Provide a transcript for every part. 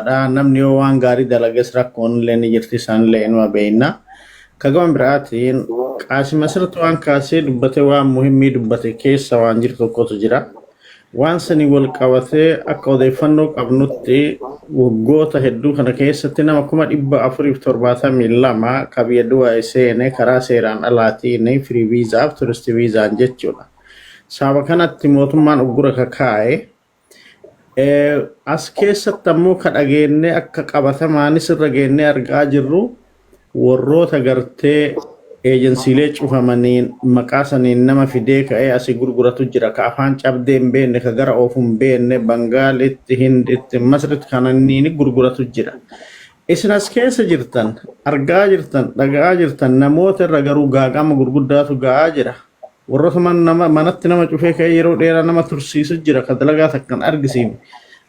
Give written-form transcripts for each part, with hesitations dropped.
dhugaadha. Namni yoo waan gaarii dalages rakkoon illee ni jirti, isaanillee inuma beekna. Ka gama biraatiin Qaasim asirratti waan kaasee dubbate, waan muhimmii dubbate keessa waan jiru tokkotu jira. Waan sanii wal qabatee akka odeeffannoo qabnutti waggoota hedduu kana keessatti nama 472,000 ka biyya Dubaay seene karaa seeraan alaatiin free viizaaf turistii viizaan jechuudha. Sababa kanatti mootummaan uggura kakaa'e. As keessatti ammoo ka dhageennee akka qabatamaanis irra geennee argaa jirru, warroota gartee eejensiilee cufamaniin maqaa saniin nama fidee ka'ee asii gurguratu jira. Ka afaan cabdee hin beekne, ka gara oofu hin beekne, Bangaalitti, Hinditti, Masritti kananniin gurguratu jira. Isin as keessa jirtan, argaa jirtan, dhaga'aa jirtan, namoota irra garuu gaaga'ama gurguddaatu ga'aa jira. Warroota nama manatti nama cufee ka'ee yeroo dheeraa nama tursiisu jira, ka dalagaa takkan argisiifne.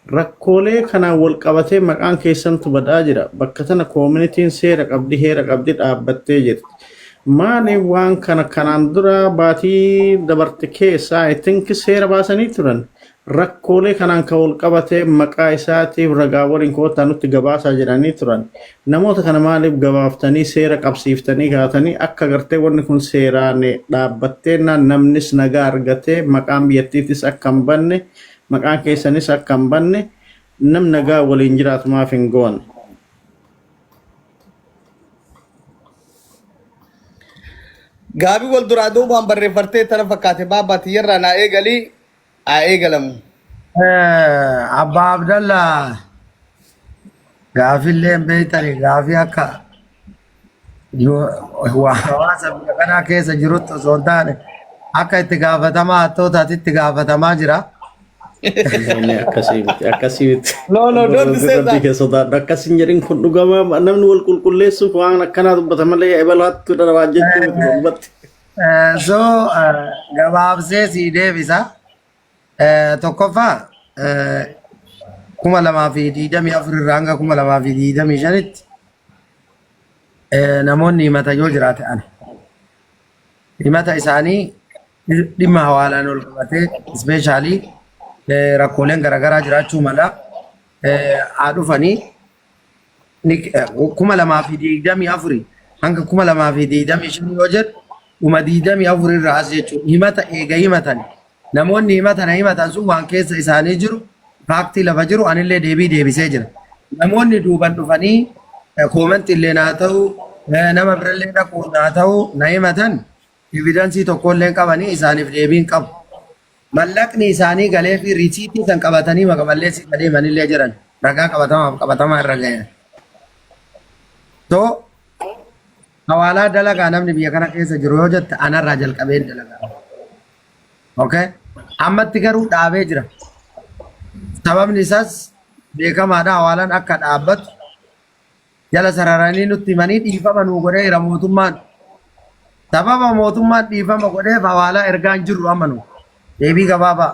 Rakkoolee kanaan wal qabatee maqaan keessantu badaa jira. Bakka tana koomunitiin seera qabdi, heera qabdi, dhaabbattee jirti. Maaliif waan kana kanaan dura baatii dabarte keessa, I think, seera baasanii turan? Rakkoolee kanaan kan wal qabatee maqaa isaatiif ragaa waliin koottaa nutti gabaasaa jedhanii turan. Namoota kana maaliif gabaaftanii seera qabsiiftanii kaatanii akka gartee wanni kun seeraan dhaabbattee namnis nagaa argatee, maqaan biyyattiitis akka hin banne, maqaan keessanis akka hin banne, nam nagaa waliin jiraatu maaf hin goone? Gaabii wal duraa duubaan barreeffattee tana fakkaate, baabaa tiyyarraa naa eegalii haa eegalamu. Abbaa Abdallaa, gaafillee hin beektani, gaafii akka hawaasa biyya kanaa keessa jirutti osoo hin taane akka itti gaafatamaa hattootaatti itti gaafatamaa jira. Inni akkasii miti, akkasii miti. No, no, don't say Rabbii that. kee sodaadhu, akkas hin jedhin. Kun dhugamaa namni wal qulqulleessuuf waan akkanaa dubbata malee ebalaattu dha waan jechuu miti dubbatti. So gabaabsee sii deebisa. Tokkoffaa, 2024 irraa hanga 2025tti namoonni himata yoo jiraate ana. Himata isaanii dhimma hawaalaan ol qabatee especially rakkooleen garaagaraa jiraachuu mala, haa dhufanii. 2024 hanga 2025 yoo jedhu, dhuma 24 irraa as jechuudha. Himata eega himatan, namoonni himatan himatan sun waan keessa isaanii jiru, fact lafa jiru, anillee deebii deebisee jira. Namoonni duuban dhufanii comment illee naa ta'u, nama birallee dhaquun naa ta'u, na himatan, evidence tokkollee qabanii isaaniif deebiin qabu. Mallaqni isaanii galee fi receipt san qabatanii maqa balleessii adeemanillee jiran, ragaa qabatamaaf qabatamaa irra gahan. So hawaalaa dalagaa namni biyya kana keessa jiru yoo jette, anarraa jalqabeen dalagaa. Okay? Ammatti garuu dhaabee jira. Sababni isaas beekamaadha, hawaalaan akka dhaabbatu jala sararanii nutti himanii dhiifama nuu godheera mootummaan. Sababa mootummaan dhiifama godheef hawaalaa ergaan jirru amma nu. Deebii gabaabaa.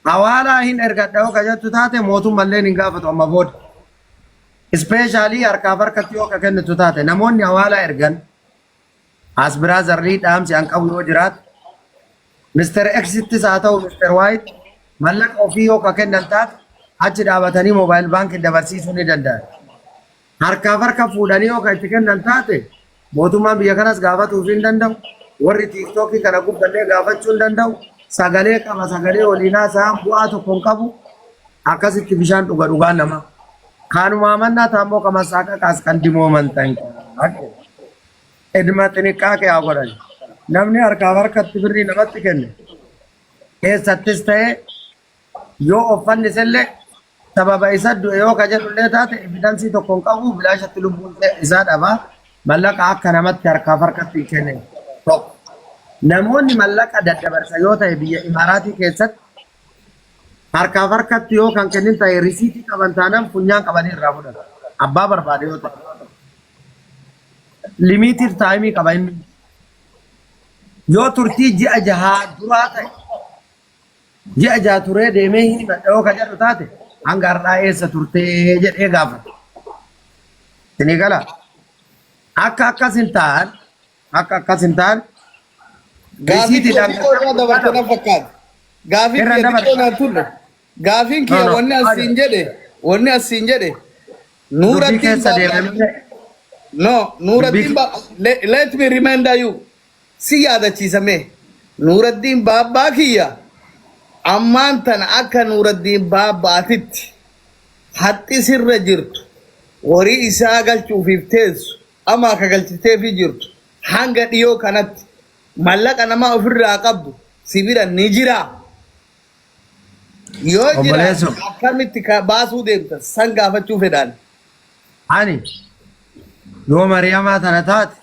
Hawaalaa hin ergadha yoo ka jettu taate, mootummallee hin gaafatu amma booda. Especially harkaaf harkatti yoo ka kennitu taate, namoonni hawaalaa ergan as biraa zarrii dhaamsi an qabu yoo jiraatu, Mr. Xittis haa ta'u Mr. White, mallaqa ofii yoo ka kennan taate achi dhaabatanii mobile baankii dabarsiisuu ni danda'an. Harkaaf harka fuudhanii yoo ka itti kennan taate, mootummaan biyya kanas gaafatuuf hin danda'u. Warri TikTokii kana gubballee gaafachuu hin danda'u. Sagalee qaba, sagalee waliin haasa'an bu'aa tokko hin qabu. Akkasitti bishaan dhuga dhugaa nama. Kanumaa mannaa taammoo kamasaaqaqaas kan dimooman ta'in. Edma xiniqqaaqee haa godhan. Namni harkaaf harkatti birrii namatti kenne keessattis ta'e yoo of fannisellee, sababa isa du'e yoo ka jedhullee taate, evidence tokko hin qabu, bilaashatti lubbuun isaa dhaba. Mallaqa akka namatti harkaaf harkatti hin kennine tokko. Namoonni mallaqa daddabarsa yoo ta'e, biyya Imaaraatii keessatti harkaaf harkatti yoo kan kennin ta'e, receipt qaban taanaan funyaan qabanii irraa fudhatu. Abbaa barbaade yoo ta'e. Limited time qaba inni. Yoo turtii ji'a 6 duraa ta'e, ji'a 6 turee deemee hin himadha yoo ka jedhu taate, hanga har'aa eessa turtee jedhee gaafata. Isinii gala. Akka akkas hin ta'an, akka akkas hin ta'an Gaafii kiyya risiitiidhaan xiqqoo irraa dabarte na fakkaata. Gaafii Irra kiyya dabarta. xiqqoo naa turre. Gaafiin No, kiyya no. wanni asiin jedhe Wanni as siin jedhe Dubbii Nuuraddiin keessa Baabbaa. deemamee No, Nuuraddiin dubbii Baabbaa. Let me remind you. Si yaadachiisame. Nuuraddiin Baabbaa kiyya. Ammaan tana akka Nuuraddiin Baabbaatitti haxxi sirra jirtu, horii isaa galchuufiif teessu, ama akka galchiteefii jirtu, hanga dhiyoo kanatti mallaqa namaa ofirraa qabdu si bira ni jira. Yoo jiraate Obboleessoo. akkamitti baasuu deemta, san gaafachuu fedhaan. Ani yoo Mariyamaa tana taate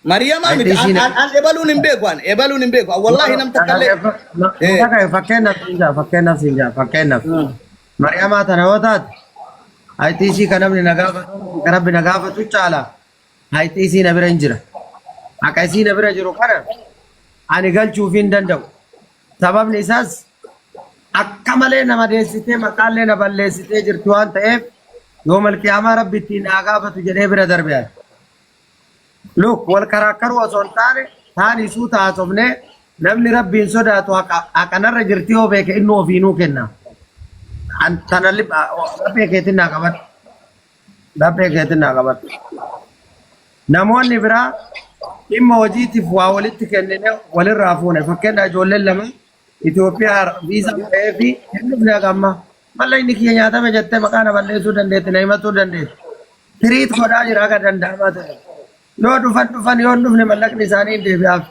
Mariyamaa miti, Haxxi isiin an ebaluun hin beeku, an ebaluun hin beeku. Wallaahi nam takka illee. Fakkeenyaaf siin jaa, fakkeenyaaf siin jaa, fakkeenyaaf Mariyamaa tana yoo taate, haxxi isii kan namni na gaafatu, kan Rabbi na gaafatu caala, haxxi isii na bira hin jira. Haqa isii na bira jiru kana ani galchuuf hin danda'u. Sababni isaas akka malee nama deessitee, maqaallee na balleessitee jirti waan ta'eef, yoo malqiyaamaa Rabbi ittiin naa gaafatu jedhee bira darbe ani. Look, wal karaakkaruu osoo hin taane, taani suuta haasofnee, namni Rabbiin sodaatu haqanarra jirti yoo beeke, inni ofiinuu kenna. Tana laphee keetiin naa qabadhu. Laphee keetiin naa qabadhu. Namoonni biraa dhimma hojiitiif waa walitti kennine, walirraa fuune. Fakkeenyaaf, ijoolleen lama Itoophiyaa viizaa ba'ee fi hin dhufne haga ammaa. Malla inni kiyya nyaatame jettee maqaa na balleessuu dandeetti, na himatuu dandeetti. Treat godhaa jira haga danda'amaa ta'e. Yoo dhufan dhufan, yoo hin dhufne mallaqni isaanii hin deebi'aaf.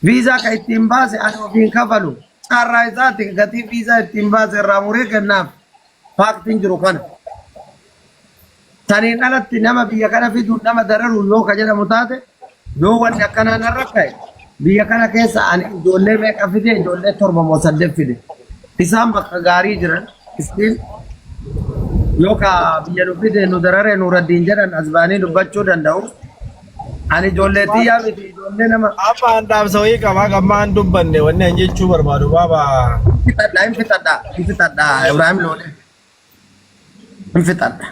Viizaa kan ittiin baase ani ofiin kafalu. Carraa isaati, gatii viizaa ittiin baase irraa muree kennaaf. Faaktiin jiru kana. Saniin alatti nama biyya kana fiduun nama dararu yoo ka jedhamu taate, yoo wanni akkanaa narra ka'e, biyya kana keessa ani ijoollee meeqa fide? Ijoollee torba moo saddeet fide. Isaan bakka gaarii jiran still. Yoo ka biyya nu fide nu darare Nuuraddiin jedhan, as ba'anii dubbachuu danda'u. Ani ijoollee xiyyaa miti, ijoollee nama Amma an dhaamsa wayii qabaa, kan maan dubbanne, wanni an jechuu barbaadu baaba. Fixadha, hin fixadha, hin fixadha, Ibrahim Loole. Hin fixadha.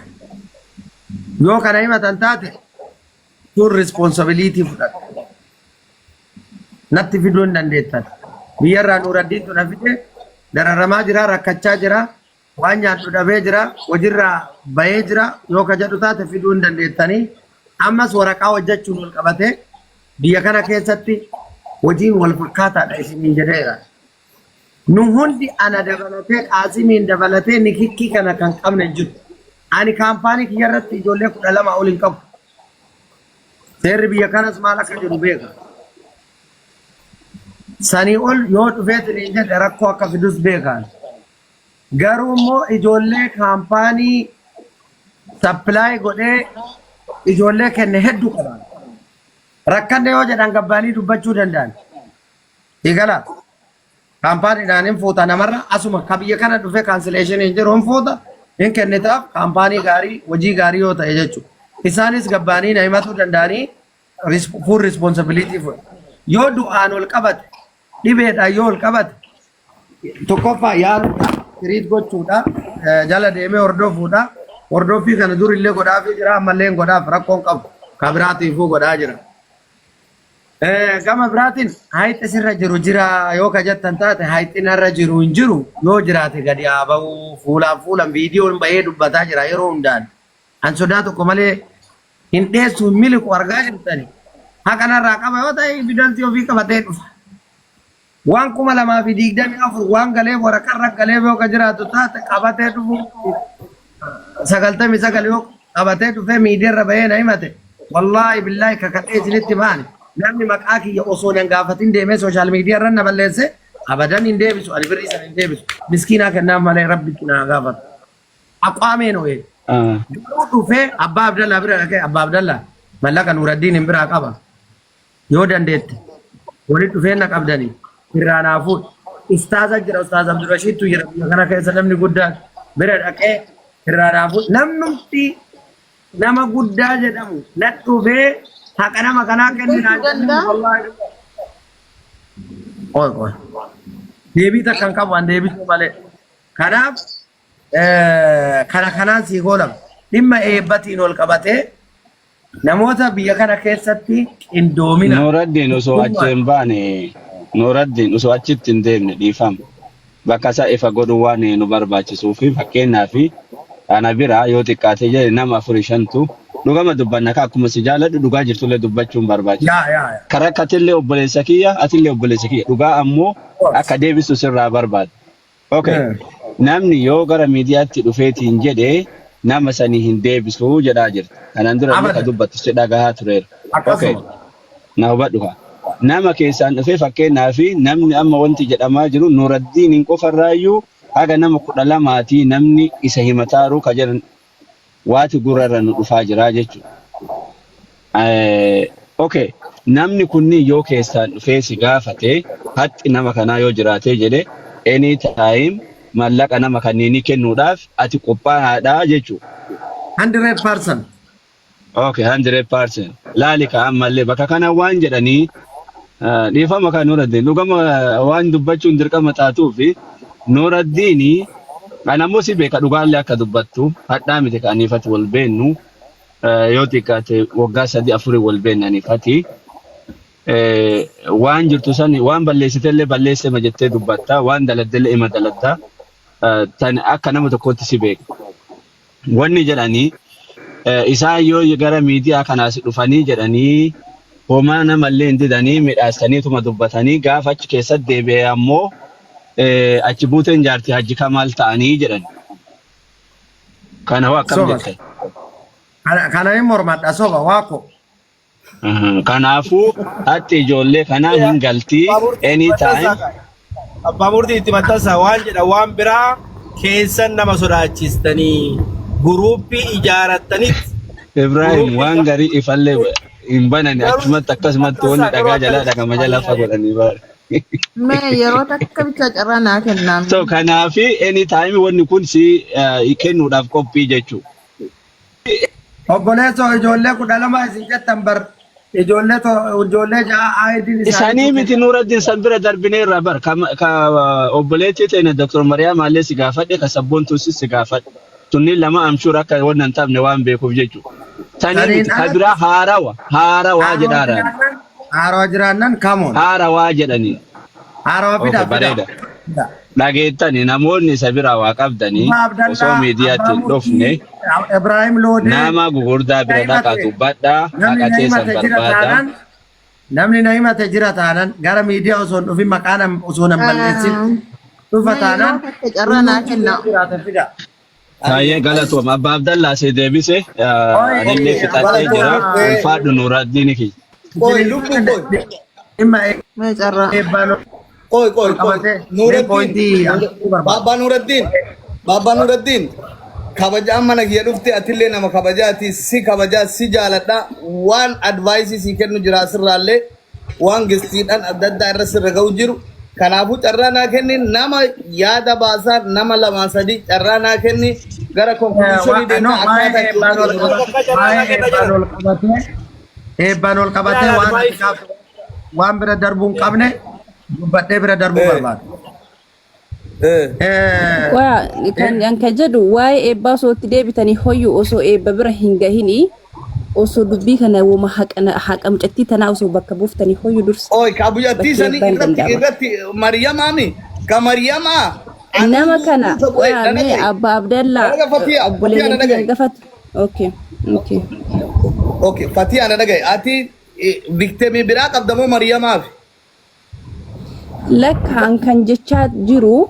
Yoo kana himatan taate, sun responsibility fudhadha. Natti fiduu hin dandeettan. Biyyarraa Nuuraddiintu na fide, dararamaa jira, rakkachaa jira, waan nyaadhu dhabee jira, hojiirraa bahee jira yoo ka jedhu taate, fiduu hin dandeettanii. Ammas waraqaa hojjechuun wal qabatee, biyya kana keessatti hojiin wal fakkaataadha isiniin jedheera. Nu hundi, ana dabalatee, Qaasimiin dabalatee, nikikkii kana kan qabne hin jiru. Ani kaampaanii kiyya irratti ijoollee 12 ol hin qabu. Seerri biyya kanas maal akka jedhu beeka. Sanii ol yoo dhufeetiin hin jedhe, rakkoo akka fidus beekaan. Garuu immoo ijoollee kaampaanii supply godhee ijoollee kenne hedduu qaba. Rakkanne yoo jedhan, gabbaanii dubbachuu danda'an. Eegala. Kaampaaniidhaan hin fuuta namarra, asuma ka biyya kana dhufe cancellation hin jiru, hin fuuta, hin kennitaaf, kaampaanii gaarii, hojii gaarii yoo ta'e jechuudha. Isaanis gabbaanii na himatuu danda'anii full responsibility fudhatu. Yoo du'aan ol qabate, dhibeedhaan yoo ol qabate, tokkoffaa yaaluudha, treat gochuudha, jala deemee hordofuudha. Hordoffii kana durillee godhaafii jira, ammallee hin godhaaf, rakkoon qabu. Ka biraatiifuu godhaa jira. Gama biraatiin hayxi sirra jiru jira yoo ka jettan taate, hayxi narra jiru hin jiru. Yoo jiraate gadi haa ba'u, fuulaan fuulaan viidiyoon bahee dubbataa jira yeroo hundaan. An sodaa tokko malee hin dheessu, hin miliqu, argaa jirtani. Haqa narraa qaba yoo ta'e, evidence ofii qabatee dhufa. Waan 2024 waan galeef, waraqarra galeef yoo ka jiraatu taate, qabatee dhufu, 99 yoo qabatee dhufee miidiyaarra bahee na himate, wallaahi billaahi kakadhee isinitti maani, namni maqaa kiyya osoo nan gaafatin deemee social media irra na balleesse, abadan hin deebisu. Ani birrii sana hin deebisu, miskiinaa kennaaf malee, Rabbitti na gaafatu. Aqwaameen ho'ee garuu dhufee Abbaa Abdallaa bira dhaqee, "Abbaa Abdallaa, mallaqa Nuuraddiin hin biraa qaba, yoo dandeette walitti dhufee na qabdanii irraa naa fuudhi." Ustaaza jira, Ustaaza Abdurrashiidtu jira biyya kana keessa, namni guddaan bira dhaqee irraa naa fuudhi. Namnumti nama guddaa jedhamu na dhufee haqa nama kanaa kenni naa Dubbachuu jedhan. danda'a? Wallaahi. Qoy qoy. Deebii takka hin qabu an deebisuu malee. Kanaaf kana kanaan sii goolama. Dhimma eebbatiin wal qabatee, namoota biyya kana keessatti qindoomina Nuuraddiin, osoo achi tokkummaan hin baane, Nuuraddiin, osoo achitti hin deemne, dhiifama. Bakka isaa ifa godhuu waan nu barbaachisuu fi fakkeenyaaf Ana bira yoo xiqqaate jedhe nama afurii shantu dhugama dubbanna ka akkuma si jaaladhu dhugaa jirtullee dubbachuun barbaachisa. Yaa yaa yaa. Karaa akkatillee obboleessa kiyya atillee obboleessa kiyya dhugaa ammoo akka deebistu sirraa barbaada. Okay. Namni yoo gara miidiyaatti dhufeetiin jedhe nama sanii hin deebisu jedhaa jirta. Kanaan dura illee ka Abadan. dubbattu si dhagahaa tureera. Okay. Akkasuma. Na hubadhu kaa. Nama keessaan dhufee fakkeenyaaf namni amma wanti jedhamaa jiru Nuuraddiiniin qofarraayyuu haga nama 12ti namni isa himataaru ka jedhan waati gurra irra nu dhufaa jira jechuudha. Okay. Namni kunniin yoo keessaan dhufee si gaafate haxxi nama kanaa yoo jiraatee jedhe any time mallaqa nama kanniinii kennuudhaaf ati qophaa'aadha jechuudha. 100%. Okay, 100%. Laali ka ammallee bakka kana waan jedhanii dhiifama kan Nuraddiin dhugama waan dubbachuun dirqama taatuu fi Nuraddiini kan ammoo si beeka dhugaallee akka dubbattu hadhaa miti kan aniifati wal beennu yoo xiqqaate waggaa sadii afurii wal beenna aniifati. Waan jirtu sani waan balleessitellee balleessema jettee dubbatta waan daladdellee ima daladda tan akka nama tokkootti si beeka. Wanni jedhanii isaan yoo gara miidiyaa kanaas dhufanii jedhanii homaa namallee hin didanii midhaasaniituma dubbatanii gaafa achi keessatti deebi'e ammoo achi buuteen jaartii Hajji Kamaal ta'anii jedhan. Kana hoo akkam Soba. jettan? Kana hin mormadha soba waako. Kanaafuu hatti ijoollee kanaa hin galtii anytime. Abbaa murtii itti maxxansa waan jedha waan biraa keessan nama sodaachistanii guruuppii ijaarattanitti. Ibrahim waan garii ifallee hin banani achumatti akkasumatti wanni dhagaa jalaa dhagama jalaa fa godhanii bara. Mee yeroo takka bichaa carraa naa kennaa. So kanaafi anytime wanni kun si kennuudhaaf qophii jechuudha. Obboleessoo ijoollee 12 isin jettan bar ijoollee ijoollee ja'a ID'n Isaanii isaanii miti Nuuraddiin san bira darbineerra bar ka obboleettii teenya Dr. Mariyaam Allee si gaafadhe ka sabboontuusis si gaafadhe. Tunniin lama amshuur akka wannan hin taphne waan beekuuf jechuudha. Sanii Saniin miti ka alatti biraa haarawa haarawaa haarawa jedhaaraan. jiraannan haarawa jiraannan come on Haarawaa jedhanii. haarawa Okay, fida fida bareeda. fida. Dhageettani namoonni isa biraa waa qabdanii Abbaa osoo Abdallaa, miidiyaatti Abbaa hin dhufne Murtii, Ibrahim Loodee, nama gugurdaa na bira dhaqaa himate. dubbadhaa Namni haqa na teessan himate jira barbaada. taanaan, namni na himate jira taanaan gara miidiyaa osoo hin dhufin maqaa nam osoo nan balleessin dhufa Mee yeroo taanaan takka carraa naa hundumtuu kennaa. yoo jiraate fida. Baay'ee galatoom Abbaa Abdallaa si deebise Oye, anillee fixadhee jira Abdallaa, ulfaadhu Nuuraddiin kiyya. Qoy lubbuu qoy. dhimma Mee carraa. eebbaan Qoy qoy qoy. qabatee mee Nuuraddiin. poointii argachuu barbaada. Baabbaa Nuuraddiin. Baabbaa Nuuraddiin. Kabajaan mana kiyya dhufte atillee nama kabajaati si kabajaa si jaaladha waan advaayisii si kennu jira asirraallee waan gistiidhaan adda addaa irra sirra ga'u jiru kanaafuu carraa naa kenni nama yaada baasaa nama lamaa sadii carraa naa kenni gara konkuluushinii No, deemna waa'ee akkaataa itti eebbaan ol hojjennu. qabatee waa'ee eebbaan ol qabatee eebbaan ol qabatee waan ati kaaftu waan bira darbuu hin qabne dubbadhee bira darbuu barbaada. Waa kan an kan jedhu waa'ee eebbaa osoo itti deebitanii hoyyuu osoo eebba bira hin gahini osoo dubbii kana woma haqa mucattii tanaa osoo bakka buuftanii hoyyuu dursa Oi, ka buyyattii bakki sanii eebbaa hin irratti danda'ama. irratti Maryamaami ka Maryamaa Nama anuu kana duuka bu'e waa na mee dhaga'i. abbaa Abdallaa Na dhaga Fatiya, Fatiya na obboleeyyan kiyya dhaga'i. hangafatu. Okay, okay. Okay, Fatiya na dhaga'i. Ati victimii biraa qabda moo Maryamaaf? Lakkaan kan jechaa jiru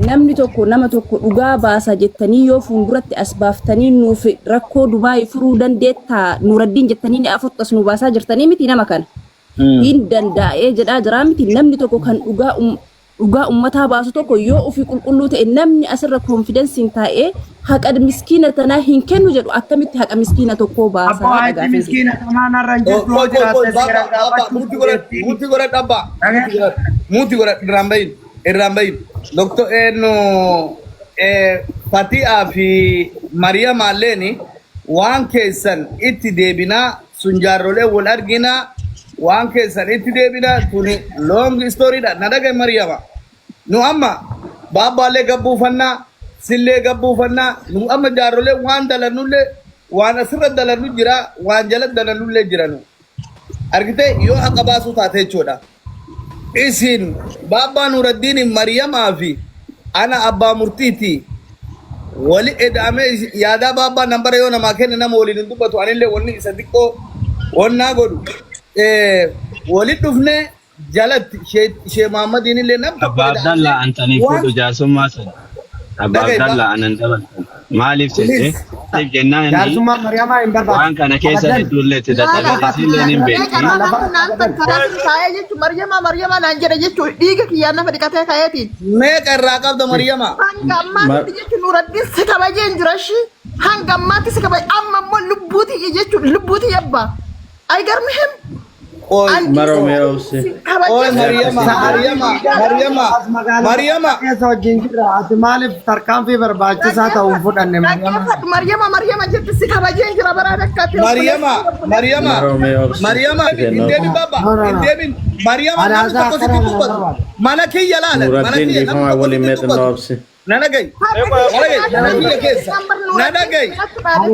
namni tokko nama tokko dhugaa baasa jettanii yoo fuulduratti as baaftanii nuuf rakkoo Dubaay furuu dandeettaa Nuuraddiin jettanii ni afurtu as nu baasaa jirtanii miti nama kana. Hin danda'ee jedhaa jiraa miti namni tokko kan dhugaa dhugaa ummataa baasu tokko yoo ofii qulqulluu ta'e namni asirra konfidensiin taa'ee haqa miskiina tanaa hin kennu jedhu akkamitti haqa miskiina tokkoo Abboo baasaa haati dhagaafin jedhu. miskiina kanaa narra hin jirtu yoo Qoy qoy qoy jiraatte baaba seeraan baaba gaafachuu muuti godhadhu dandeettii. muuti godhadhu abbaa Dhagee. muuti godhadhu muuti godhadhu irraan bahin irraan bahin doktor eenyu Fatihaa fi Mariyam alleeni waan keessan itti deebinaa sun jaarrolee wal arginaa waan keessan itti deebinaa tuni long story dha na dhagaye Mariyama nu amma baabbaallee gabbuufannaa sillee gabbuufannaa nu amma jaarrolee waan dalannullee waan asirra dalannu jira waan jala dalannullee jira nu argite yoo haqa baasuu taate jechuudha. Isin baabbaa Nuuraddiin Mariyamaa fi ana abbaa murtiiti. Wali eda'amee yaadaa baabbaa nambara yoo namaa kenne nama waliin hin dubbatu anillee wanni isa xiqqoo wannaa godhu. Wali dhufnee jalatti shee Muhammadiin illee nam tokko Abbaa Abdallaa antanii waan fuudhu jaarsummaa sana. Abbaa dhagaye Abdallaa anan dabaltan. Maaliif jette? Please. Maaliif jennaan inni Jaarsummaan Mariyamaa hin waan barbaachisu. kana keessa Abadan. hedduullee itti Laala. dadhabe isiillee hin Mee beekti. carraa Lafa kan naan abadan. karaa sun taa'ee jechuun Maryama Maryama naan jedhe jechuun dhiiga kiyyaan nama dhiqatee ka'eetiin. Meeqa irraa qabda Maryama? Hanga ammaatti jechuun Nuraddiin si kabajee hin jira ishii. Hanga ammaatti si kabaje amma immoo lubbuuti jechuun lubbuuti yabbaa. Aygarmihim. Qoy. Maroo mee obsi. Si Qoy kabajee si Maryama Sa'aatii Maryama Maryama as magaalaa Maryama keessa wajjin jirra. Ati maaliif tarkaanfii barbaachisaa ta'u hin fudhanne Maryama? Dhaggeeffadhu Maryama Maryama jetti si kabajee hin jira baraa dakkaatti Maryama Maryama Maroo mee obsi. Maryama hin Kennu. deemin baaba No, no, hin no. deemin Maryama Ani namni haasaa tokko sitti akkanaa kana dubbatu barbaadu. mana kiyya laala mana Nuraddiin kiyya namni dhiifamaa tokko waliin sitti mee xinnoo dubbatu obsi. na dhagayi na dhagayi mana kiyya keessa na dhagayi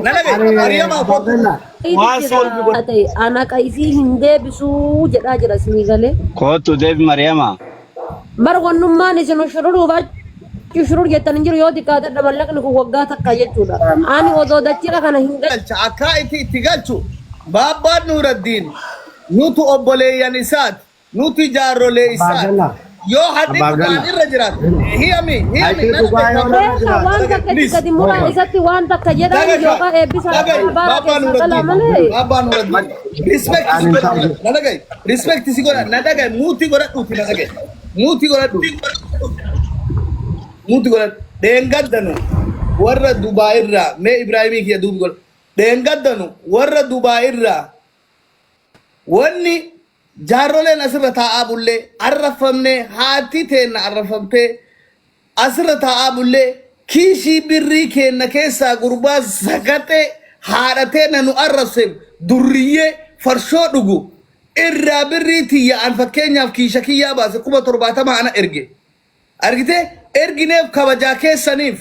na dhagayi Ani Maryama Abbaa Abdallaa. Waan solvi godhu. Ta'e ana qaisii hin deebisuu jedhaa jira isinii galee. Kootu deebi Mariyamaa. Bar wannummaan isin shururuuf achi shurur jettan hin jiru yoo xiqqaate mallaqni kun waggaa takka jechuudha. Ani odoo dachira kana hin galcha akkaa itti itti galchu baabbaan Nuuraddiin nutu obboleeyyan isaati nuti jaarrolee Abbaa isaati Abdallaa. yoo hadhi Abbaa dhugaan Abdallaa. irra jiraate hiyami hiyami Hayxii na dhugaa yoo dhagayi narra Beeka jiraate. waan takka itti please gadi muraa isatti waan takka jedhan dhagayi yookaan eebbisa dhagayi abaara baabbaa keessaa dhala Nuuraddiin malee. baabbaa Nuuraddiin respect Ani si hin godha ta'u. na dhagayi respect si godha na dhagayi muutii godhadhuuti na dhagayi muutii godhadhu muutii godhadhu dheengaddanu warra Dubaay irraa mee Ibraahimii kiyya duubi godha dheengaddanu warra Dubaay irraa Wanni jaarroleen asirra taa'aa bullee arrafamnee haati teenna arrafamtee asirra taa'aa bullee kiishii birrii keenna keessaa gurbaa sagaxee haadha teenna nu arrabseef durriyyee farshoo dhugu irraa birrii tiyya an fakkeenyaaf kiisha kiyyaa baase 70,000 ana erge. Argitee ergineef kabajaa keessaniif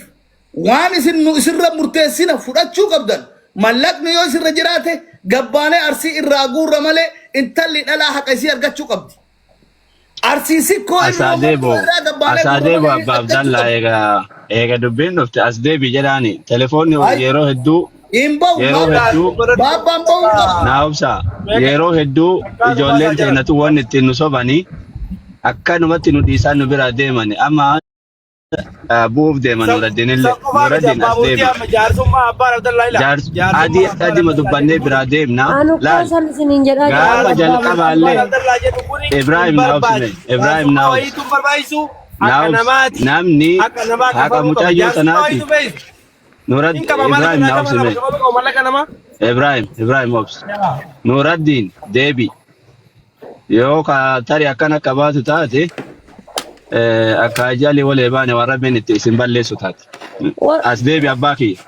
waan isin nu isinra murteessina fudhachuu qabdan mallaqni yoo isinra jiraate gabbaanee arsii irraa guurra malee intalli dhalaa haqa isii argachuu qabdi. Arsii sikkoo irraa Asaadebo martuu irraa gabbaanee guurra Asaadebo malee Abbaa argachuu Abdallaa qabdi. eega eega dubbiin dhufte as deebi jedhaani telefoonni Ay yeroo hedduu hin bahu yeroo baabbaan hedduu baabbaan bahuu hin qabu. naa obsa yeroo hedduu ijoolleen teennatu waan ittiin nu sobanii akkanumatti nu dhiisaa nu biraa deemani amma bu'uuf deema Nuraddiin illee San qofaa miti Nuraddiin abbaa as murtii deebi amma jaarsummaa abbaan Abdallaa ila. jaars Jaarsummaa adii abbaan adima Abdallaa dubbannee jedhu biraa kuni deemna Anu koo laal san isiniin jedhaa jira. gaafa jaarsummaa jalqabaallee abbaan Abdallaa jedhu kuni hin Ibrahim naa obsime barbaachisu. Ibrahim Jaarsummaa naa obsi wayiitu hin barbaachisu. naa Akka obsi namaati. namni Akka namaa haqa kafaluu qaba. mucayyoo Jaarsummaa tanaati wayiitu beeku. Nurad Hin qaba mallaqa Ibrahim irraa naa qaba obsime nama kafaluu qaba mallaqa namaa. Ibrahim Ibrahim obsi Nuraddiin deebi yoo ka tari akkana qabaatu taate akka ajali walee baane waan rabbiin itti isin balleessu taate. As deebi abbaa kiyya.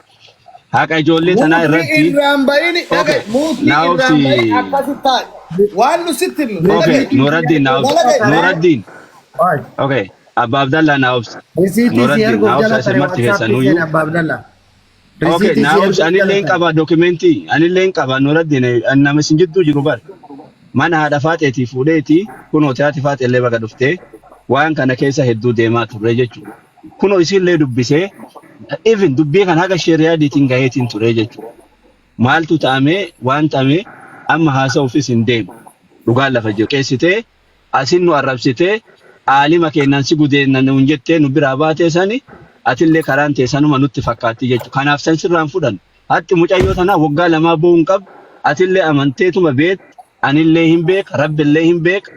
Haqa ijoollee tanaa Muutii irratti irraan bayini okay dhagaye muutii naa irraan obsi bayin akkasi taa'e waan nu sitti himnu okay dhagaye Nuraddiin naa obsi dhagaye Nuraddiin Oi. okay abbaa Abdallaa naa obsi Risiitii si Nuraddiin erguuf naa obsa jala isin tare marti WhatsApp keessan seene Abbaa Abdallaa. Okay, Risiitii si naa obsi erguuf jala anillee hin tare. qaba dokumentii anillee hin qaba Nuraddiin nama isin jidduu jiru bar mana haadha faaxeetii fuudheeti kunoo haati faaxeellee baga dhuftee waan kana keessa hedduu deemaa turre jechuudha. Kunoo isinillee dubbisee even dubbii kan haga sheeriyaadiitiin gaheetiin ture jechuudha. Maaltu ta'amee waan ta'ame amma haasa'uufis hin deemu. Dhugaan lafa jiru. Qeessitee asin nu arrabsitee aalima keennan si gudeenna nuun jettee nu biraa baatee sani atillee karaan tee sanuma nutti fakkaatti jechuudha. Kanaaf san sirraan fudhan. Hatti mucayyoo tanaa waggaa lamaa bu'uu hin qabdu. Atillee amanteetuma beektu. Anillee hin beeka. Rabbillee hin beeka.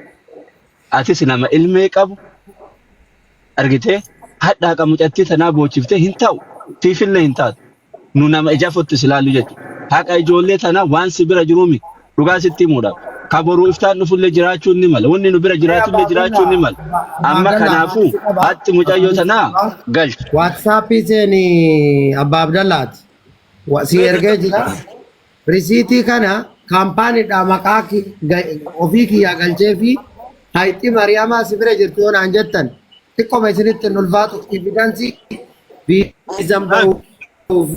Atis nama ilmee qabu. Argitee hadha haqa mucattii tanaa boochiftee hin ta'u. Siifillee hin taatu. Nu nama ija fotti si ilaalu jechuudha. Haqa ijoollee tanaa waan si bira jiruu miti. Dhugaa sitti himuudhaaf. Ka boruu iftaan dhufullee jiraachuun ni mala. Wanni nu bira Mee jiraatullee Abbaa jiraachuun ni Abdallaa, mala. Abbaa Amma Abdallaa kanaafuu maal si qaba? hatti mucayyoo Maal si tanaa qaba? galchi. WhatsAppii seeni Abbaa Abdallaati. Si ergee jira. Risiitii kana kaampaaniidhaa maqaa ofii kiyyaa galchee fi hayxi Mariyamaa si bira jirtu yoo naan jettan xiqqoma isinitti hin ulfaatu evidansii viizan bahuuf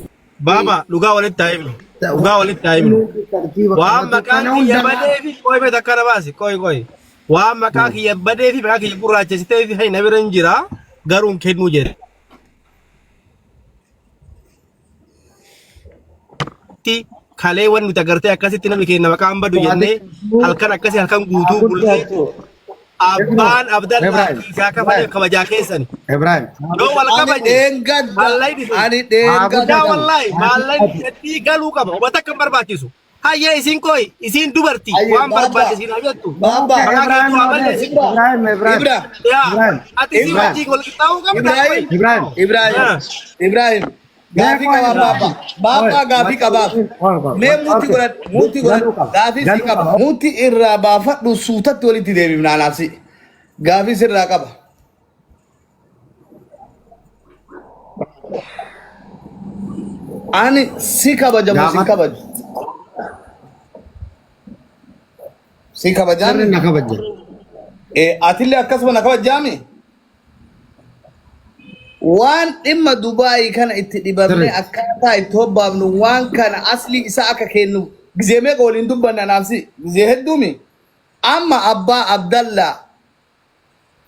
Baaba dhugaa walitti haa himnu. Dhugaa walitti haa himnu. tartiiba Waan qabatu maqaan kana kiyya hundarraa badee fi qoy mee takka na baasi qoy qoy. Waan maqaa kiyya badee fi maqaa kiyya gurraachessitee fi hayna bira hin jira garuu hin kennuu jedhe. Akkasitti kalee wanni nuti agartee akkasitti namni keenya maqaan badu jennee halkan akkasii halkan guutuu bullee abbaan Abdallaa Ibrahim. kiisaa kafaleef kabajaa keessani. Ibrahim. Yoo wal Ani kabajne dheengadda. maallaqni sun Ani dheengadda. yaa wallaahi maallaqni hidhattii galuu qaba. Uummata akka hin barbaachisu. Hayyee isiin kooyi isiin dubartii Hayyee, waan baabaa. barbaadde isiin haa jettu. Baabaa. Maqaa keetu haa balleessu. Ibrahim. Ibrahim. Ibra. Yaa Ibrahim. ati isii Ibrahim. wajjin wal qixxaa'uu qabda. Ibrahim. Ibrahim. Ibrahim. Ah. Ibrahim. Gaafii qabaa baabaa. Baabaa gaafii qabaa. Mee muutii godhadhu. Muutii godhadhu. Gaafii si qaba. Muutii irraa baafadhu suutatti walitti deebifna anaaf si. Gaafii sirraa qaba. Ani si kabajamu si Gaafadhu. kabaju. Si kabajaami. Sirri na kabaja. Atillee akkasuma na kabajaami. Waan dhimma Dubaayii kana itti dhibamnee Sirri. akkaataa itti hobbaafnu waan kana aslii isaa akka kennu gizee meeqa waliin dubbanna anaaf si gizee hedduumi. Amma abbaa Abdallaa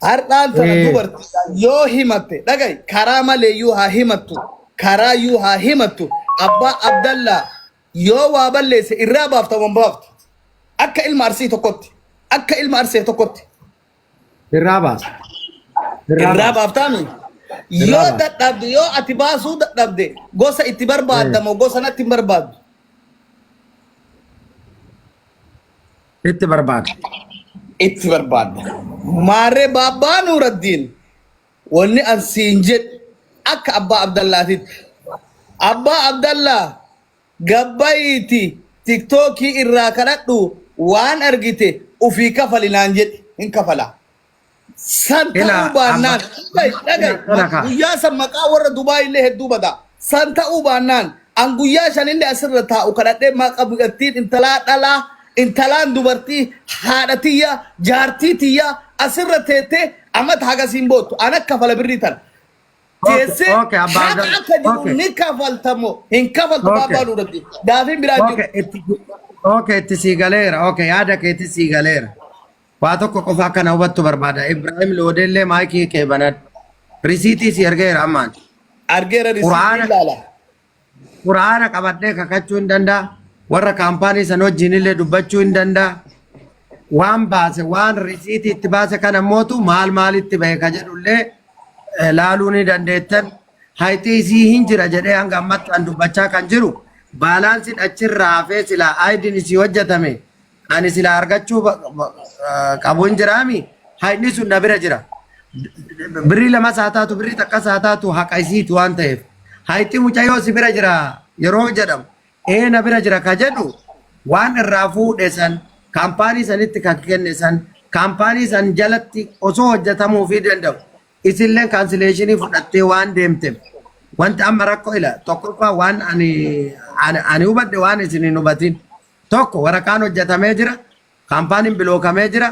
har'aan tana dubartiidha yoo himatte dhaga'i karaa maleeyyuu haa himattu karaayyuu haa himattu abbaa Abdallaa yoo waa balleesse irraa baafta waan baaftu akka ilma arsii tokkotti akka ilma arsee tokkotti. Irraa baasa. Irraa Irraa baasa. baaftaami. Irraa Yoo baasa. dadhabde yoo ati baasuu dadhabde gosa itti barbaaddamoo gosa natti hin barbaaddu. Itti barbaada. Itti barbaadda. Maarree baabbaa Nuuraddiin wanni an siin jedhu akka abbaa Abdallaatitti. Abbaa Abdallaa gabbayiiti tiktookii irraa kadhadhu waan argite ufii kafali naan jedhi hin kafala. San Ila ta'uu baannaan abba dhaga'i dhaga'i kana kaa. guyyaa san maqaa warra Dubaay illee hedduu bada. San ta'uu baannaan an guyyaa shanillee asirra taa'u kadhadhee maqa bu'attiin intalaa dhalaa intalaan dubartii haadha tiyya jaartii tiyya asirra teettee amata hagasiin boottu an akka kafala birrii tana. Okay, Teessee okay, abbaa haqa Abdalla. akka jiru Okay. ni kafaltamo hin kafaltu Okay. baabbaa duratti gaafiin biraa jiru. Okay, itti okay, itti sii galeera. Okay, yaada keetti sii galeera. Waa tokko qofa akkana hubattu barbaada. Ibrahim Loodellee maayikii kee banadhu. Risiitii si ergeera ammaan. Argeera risiitii Quraana ilaala. Quraana qabadhee kakachuu hin danda'a. Warra kaampaanii san wajjin illee dubbachuu hin danda'a. Waan baase waan risiitii itti baase kana mootu maal maalitti bahe ka jedhullee laaluu ni dandeettan. Hayxii isii hin jira jedhee hanga ammatti an dubbachaa kan jiru baalaansiin achirraa hafee silaa ayidiin isii hojjetame ani silaa argachuu qabu hin jiraami. Hayxni sun na bira jira. Birrii lamas haa taatu birrii takkas haa taatu haqa isiiti waan ta'eef. Hayxi mucayyoo si bira jira yeroo jedhamu ee na bira jira ka jedhu waan irraa fuudhe san kaampaanii sanitti kan kenne san kaampaanii san jalatti osoo hojjetamuufii danda'u isilleen kaansileeshinii fudhattee waan deemteef wanti amma rakkoo ila tokkoffaa waan ani ani ani hubadhe waan isin hin hubatin tokko waraqaan hojjetamee jira kaampaaniin bilookamee jira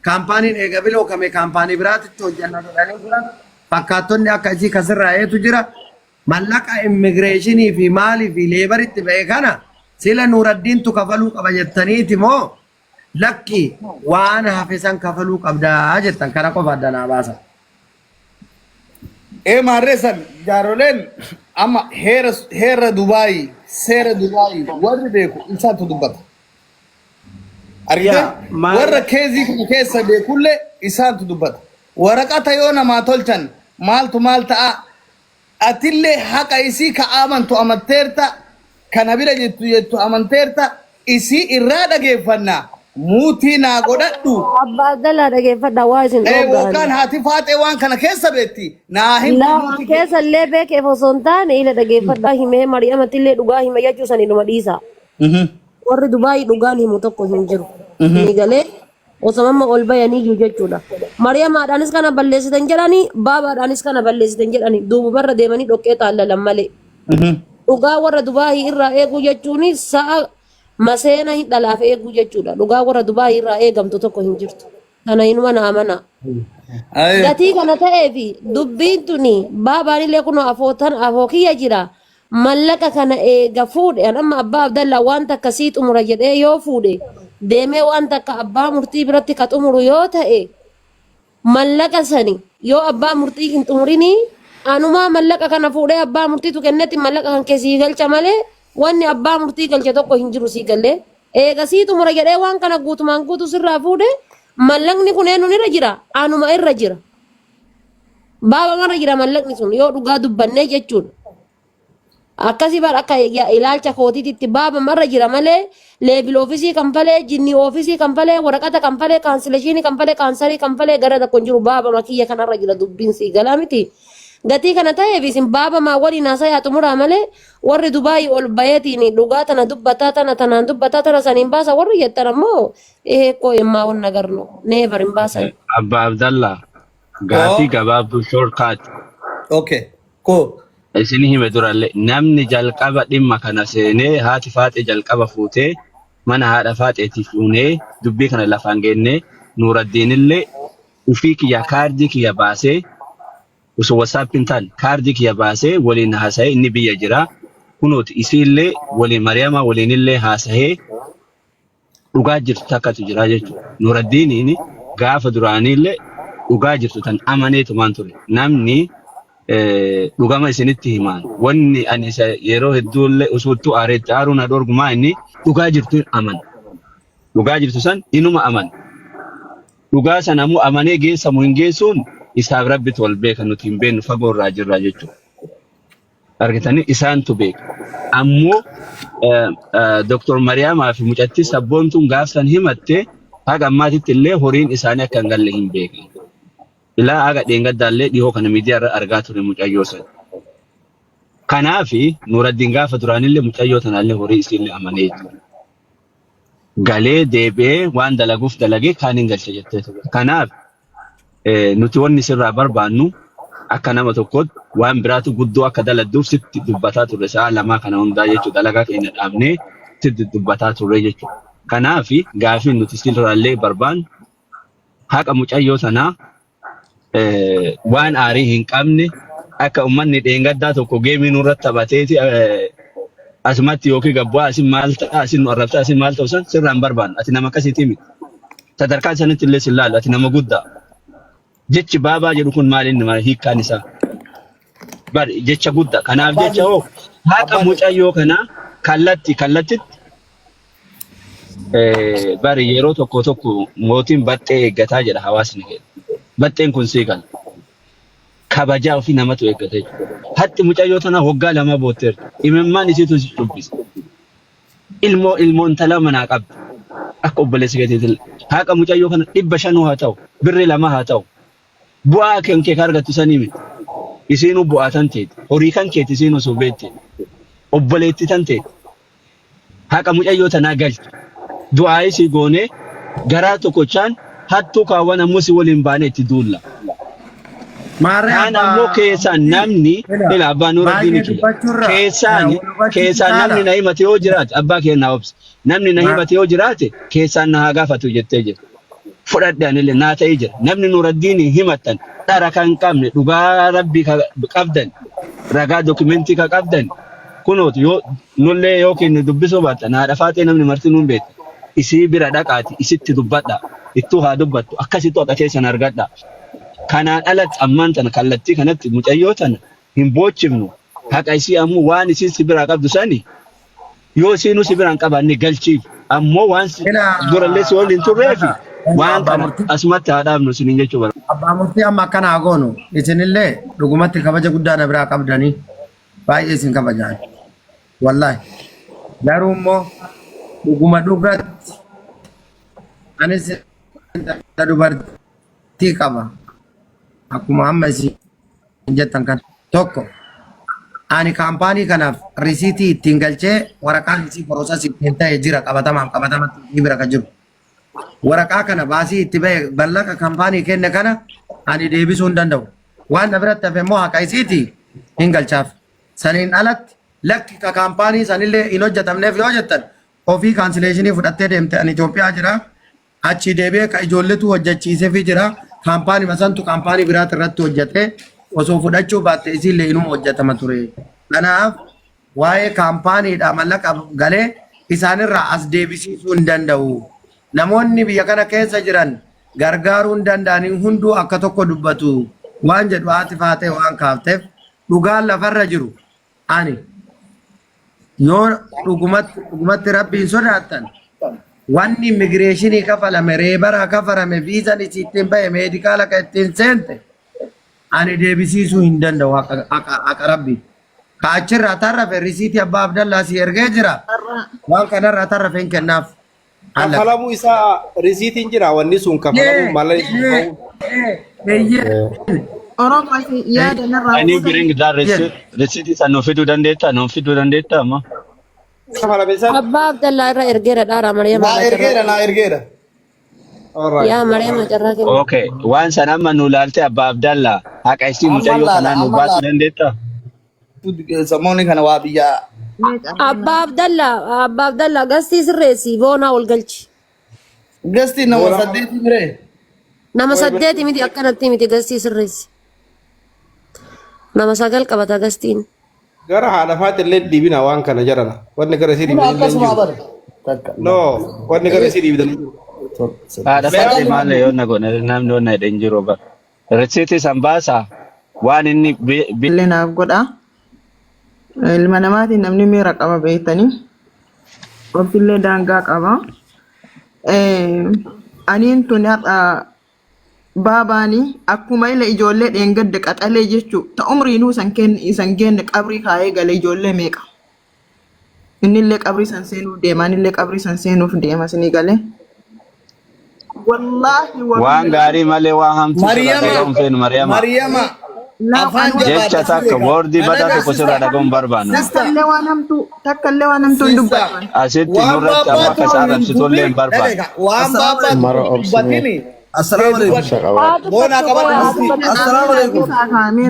kaampaaniin eega bilookame kaampaanii biraatitti hojjanna jedhanii jiran fakkaattonni akka isii kasirraa'eetu jira mallaqa immigireeshinii fi maalii fi leebaritti ba'e kana sila Nuuraddiintu kafaluu qaba jettaniiti moo lakki waan hafe san kafaluu qabdaa jettan kana qofa adda naa baasa. Ee maarree san jaaroleen amma heera heera Dubaayii seera Dubaayii warri beeku isaatu dubbata. Argitee Yaa maal warra keezii kana keessa beekullee isaantu dubbata. Waraqata yoo namaa tolchan maaltu maal ta'a atillee haqa isii ka amantu amanteerta kana bira jettu jettu amanteerta isii irraa dhageeffanna muutii naa godhadhu. Abbaa Abdallaa dhageeffadha waa isin Ee dhooggaan. yookaan haati faaxee waan kana keessa beetti naa himtu Laa muutii kee. keessa illee beekeef osoo hin taane ila dhageeffadhaa himee Mari'amatti illee dhugaa hima jechuu sanii dhuma dhiisa. Warri Dubaayii dhugaan himu tokko hin jiru. Ni galee osoo amma ol bayanii jiru jechuudha. Mariyamaadhaanis kana balleessitan jedhanii baabaadhaanis kana balleessitan jedhanii duubumarra deemanii dhoqqee taallalan malee. Dhugaa warra Dubaayii irraa eeguu jechuun sa'a maseena hin dhalaaf eeguu jechuudha. Dhugaa warra Dubaayii irraa eegamtu tokko hin jirtu. Kana inuma na amana. Gatii kana ta'eefi dubbiin tuni baabaanillee kunoo afootan afoo kiyya jira. Mallaqa kana eega fuudhe an amma abbaa Abdallaa waan takka sii xumura jedhee yoo fuudhe deemee waan takka abbaa murtii biratti ka xumuru yoo ta'e mallaqa sani yoo abbaa murtii hin xumurinii anumaa mallaqa kana fuudhee abbaa murtiitu kennetti mallaqa kan keessii galcha malee Wanni abbaa murtii galche tokko hin jiru sii galee. Eega sii xumura jedhee waan kana guutumaan guutuu sirraa fuudhe mallaqni kun eenyuun irra jira? Anuma irra jira. Baaba marra jira mallaqni sun yoo dhugaa dubbannee jechuudha. Akkasii bar akka ilaalcha kootiitti baaba marra jira malee level office kanfalee, jinni office kanfalee, waraqata kanfalee, cancellation kanfalee, kaansarii kanfalee gara tokko hin jiru baaba makiyya kanarra jira dubbiin sii galaa miti. Gatii kana ta'eef isin baaba maa waliin haasayaa xumuraa malee warri Dubaayii ol bayeetiin dhugaa tana dubbataa tana tanaan dubbataa tana saniin baasa warri jettan ammoo eekkoo himmaa wanna garnu never hin baasan. Abbaa Abdallaa gaafii gabaabduu shortcut Okay. Ko. Isin hime durallee namni jalqaba dhimma kana seenee haati faaxee jalqaba fuutee mana haadha faaxeetii fuunee dubbii kana lafaan geennee Nuuraddiinillee ufii kiyya kaardii kiyya baasee osoo WhatsApp hin taane kaardii kiyya baasee waliin haasa'ee inni biyya jira. Kunooti isiillee waliin Mariyamaa waliinillee haasa'ee dhugaa jirtu takkatu jira jechuudha. Nuuraddiiniin gaafa duraaniillee dhugaa jirtu tan amaneetumaan ture. Namni dhugama isinitti himaan wanni ani isa yeroo hedduullee usuuttuu aareetti aaruu na dhorgumaa inni dhugaa jirtu amana. Dhugaa jirtu san inuma amana. Dhugaa sana ammoo amanee geessamu hin geessuun isaaf rabbitu wal beeka nuti hin beeknu fagoo irraa jirra jechuudha. Argitanii isaantu beeka. Ammoo Dr. Mariyaamaa fi mucattii sabboontuun gaafsan himatte haga ammaatitti illee horiin isaanii akka hin galle hin beekan. Ilaa haga dheengaddaallee dhihoo kana miidiyaa irra argaa ture mucayyoo sana. Kanaafi Nuuraddiin gaafa duraanillee mucayyoo tanaallee horii isiillee amanee jira. Galee deebi'ee waan dalaguuf dalagee kaan hin galche jettee ture. Kanaaf nuti wanni sirraa barbaannu akka nama tokkootti waan biraatu guddoo akka daladduuf sitti dubbataa turre sa'a lamaa kana hundaa jechuudha. Dalagaa keenya dhaabnee sitti dubbataa turre jechuudha. Kanaaf gaafiin nuti sirraallee barbaannu haqa mucayyoo sanaa waan aarii hin qabne akka uummanni dheengaddaa tokko geemii nurratti taphateeti asumatti yookiin gabbu'aa asin maal ta'a asin nu arrabsa asin maal ta'u san sirraan barbaannu ati nama akkasiitii miti. Sadarkaa sanitti illee sin laalu ati nama guddaa. Jechi baabaa jedhu kun maal inni maal hiikkaan isaa? Bari jecha guddaa. Kanaaf jecha hoo haqa mucayyoo kanaa kallatti kallattitti bari yeroo tokko tokko mootiin baxxee eeggataa jedha hawaasni keenya. Baxxeen kun sii gala. Kabajaa ofii namatu eeggata jechuudha. Hatti mucayyoo tanaa waggaa lama bootteerti. Imimmaan isiitu si cubbisa. Ilmoo ilmoo intala manaa qabdi. Akka obboleessi keetiitti haqa mucayyoo kana 500 haa ta'u, birri 2 haa ta'u. Bu'aa kan kee ka argattu sanii miti. Isiinuu bu'aa tan teeti. Horii kan keeti isiin osoo beekte. Obboleetti tan teeti. Haqa mucayyoo tanaa galchi. Du'aa'ii sii goonee garaa tokkochaan hattuu kaawwan ammoo si waliin baanee itti duulla. Maarree Kaan ammoo abbaa keessaan murtii namni ila ila abbaa Nuuraddiini baay'ee kiyya. dubbachuurra Keessaan wal hubachuutu keessaan caala. namni na himate yoo jiraate abbaa kee naa obsi. Namni na himate yoo jiraate keessaan na haa gaafatu jettee jirti. Fudhadhe anillee naa ta'ee jira. Namni Nuuraddiini himattan dhara kan qabne dhugaa rabbii ka qabdan ragaa dokumentii ka qabdan kunooti yoo nullee yookiin nu dubbisuu baattan haadha faaxee namni marti nuun beekta. Isii bira dhaqaati isitti dubbadha. Ittuu haa dubbattu akkasittu haqa keessan argadha. Kanaan alatti ammaan tana kallattii kanatti mucayyoo tana hin boochifnu. Haqa isii ammoo waan isiin si biraa qabdu sani yoo isiinuu si biraan qabaanne galchiif. Ammoo waan Ila durallee si waliin abbaa turreefi Abdallaa waan abbaa kana murtii asumatti haa dhaabnu isiniin jechuu barbaada. Abbaa murtii amma akkana haa goonu isinillee dhugumatti kabaja guddaa na biraa qabdanii baay'ee isin kabajaan wallaahi garuu immoo dhuguma dhugatti anis intala dubartii qaba akkuma amma isin jettan kana tokko ani kaampaanii kanaaf risiitii ittiin galchee waraqaan isii process ittiin ta'e jira qabatamaaf qabatamatti isii bira kan jiru. Waraqaa kana baasii itti ba'e ballaqa kaampaanii kenne kana ani deebisuu hin danda'u. Waan na biratti hafe immoo haqa isiiti hin galchaaf. Saniin alatti lakki ka kaampaanii sanillee hin hojjetamneef yoo jettan ofii cancellation fudhattee deemte ani Itoophiyaa jira. Achii deebi'ee ka ijoolletu hojjechiiseefii jira. Kaampaanii santu kaampaanii biraati irratti hojjete osoo fudhachuu baatte isiillee inuma hojjetama ture. Kanaaf waa'ee kaampaaniidha mallaqa galee isaanirraa as deebisiisuu hin danda'u. Namoonni biyya kana keessa jiran gargaaruu hin danda'anii hunduu akka tokko dubbatu waan jedhu haati faatee waan kaafteef dhugaan lafarra jiru ani Yoo dhugumatti dhugumatti rabbiin sodaattan wanni immigireeshinii kafalame reebaraa kafarame viizan isii ittiin bahe meedikaala kan ittiin seente ani deebisiisuu hin danda'u haqa haqa haqa rabbii. Ka achirraa tarrafe risiitii abbaa Abdallaa si ergee jira. Waan kanarraa tarrafe hin kennaaf. Haala. Kafalamuu isaa risiitiin jira wanni sun kafalamuu maallaqni sun Eeyyee, ba'uu. eeyyee, Oromoo asii yaada narraa Can you fuutan. bring that eeyyee. receipt? Receipt isa nuuf fiduu dandeettaa? Nuuf fiduu dandeettaa amma? Kafalame san. Abbaa Abdallaa irra ergeera dhaara Mariyamaa Naa irra carraa ergeera kenna. naa ergeera. Alright. Yaa Mariyamaa carraa kenna. Okay. Waan san amma nu laalte Abbaa Abdallaa haqa isii Amma mucayyoo laala kanaa nu amma baasuu laala. dandeettaa? Samoonni kana waa biyya Mee carraa Abbaa Abdallaa Abbaa Abdallaa gastii sirreessi boonaa ol galchi. Gasti nama Boona saddeeti miree. Nama saddeeti miti akkanatti miti gastii sirreessi. Nama sagal qabata gastiin. Gara haadha faati illee dhiibina waan kana jarana. Wanni gara isii Kun dhiibdan illee hin akkasuma jiru. bara. Takka No, lama wanni gara isii dhiibdan hin jiru. torba saddeet. Haadha Mee faati maal yoo na godhe namni yoo na hidhe hin jiru bara. Receipt san baasaa waan inni Illee naaf godha. Ilma namaatiin namni miira qaba beektanii. Obsillee daangaa qaba. Aniin tun har'a baabaanii akkuma ila ijoollee dheengadde qaxalee jechuu ta umriinuu isan kenne isan geenne qabrii kaayee gale ijoollee meeqa. Innillee qabrii san seenuuf deema anillee qabrii san seenuuf deema isinii galee. Wallaahi waan wabillaahi. gaarii malee waan hamtuu sirraa Mariyama dhaga'uun feenu Mariyamaa. Mariyama Laa afaan an waan Jecha jabaadha si takka beeka. woordii Na badaa tokko sirraa dhagaasista. dhaga'uun hin barbaannu. Sista takkallee waan hamtuu takkallee waan hamtuu hin sista dubbatu. Asitti waan nurratti amma baabbaatu akka isa hin arrabsitullee dubbi hin barbaannu. dhagaika waan Assalamu baabbaatu alaikum. Mara hin obsimee dubbatini Assalamu kee alaikum. dubbadhu. obsa Haa qabaadhu. Boonaa dubbattu qabadhu qoya haa bultii. dubbattu. Assalamu alaikum.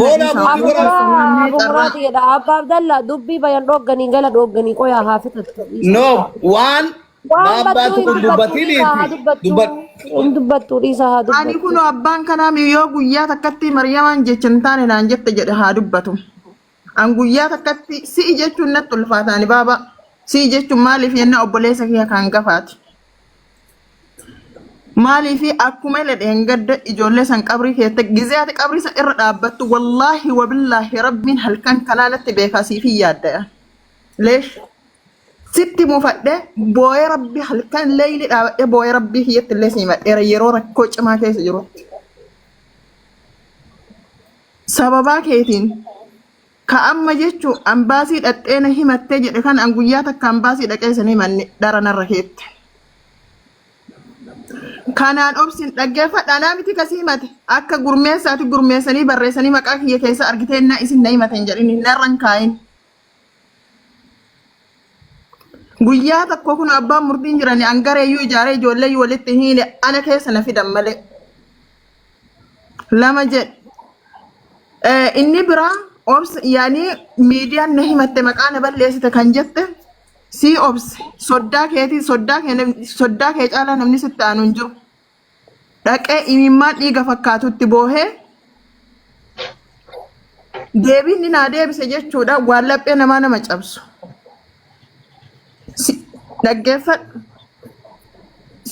Boonaa bultii godhadhu. Abu muraati jedha Abbaa Abdallaa dubbii bayan dhoogganii gala dhoogganii qoyaa haa fixattu dhiisa. No waan Waan baabbaatu battuu kun hin dubbattu dhiisaa haa dubbatiniiti dubbattu. dubbadhu. Hin dubbattu dhiisaa haa Ani dubbattu. kun abbaan kanaa yoo guyyaa takkatti Maryamaan jecha hin taane naan jette jedhe haa dubbatu. An guyyaa takkatti si'i jechuun natti ulfaata ani baaba. Si'i jechuun maaliif yenna obboleessa kiyya kan gafaati. Maaliif akkuma ila dheengadda ijoollee san qabrii keessa gizee ati qabrii san irra dhaabbattu wallaahi wabillaahi rabbiin halkan kanaa natti beekaa siif hin yaaddaya. Leesh sitti mufadhe boo'ee rabbi halkan leeyli dhaabadhe boo'ee rabbii kiyyatti illee si himadheera yeroo rakkoo cimaa keessa jirutti. Sababaa keetiin ka amma jechuu ambaasii dhaqxee na himattee jedhe kan an guyyaa takka ambaasii dhaqee san himanne dhara narra keette. Kanaan obsin dhaggeeffadha anaa miti kasii himate akka gurmeessaati gurmeessanii barreessanii maqaa kiyya keessa argitee na isin na himate hin jedhin narra hin kaa'in. Guyyaa tokko kun abbaan murtiin jirani an gareeyyuu ijaaree ijoollee walitti hiine ana keessa na fidan malee. Lama jedhe. Inni biraa obsa yaani miidiyaan na himatte maqaa na balleessite kan jette sii obse soddaa keetii soddaa kee soddaa kee caalaa namni sitti aanu hin jiru. Dhaqee imimmaan dhiiga fakkaatutti boohee deebiin inni naa deebise jechuudha waan laphee namaa nama cabsu. Dhaggeeffadhu.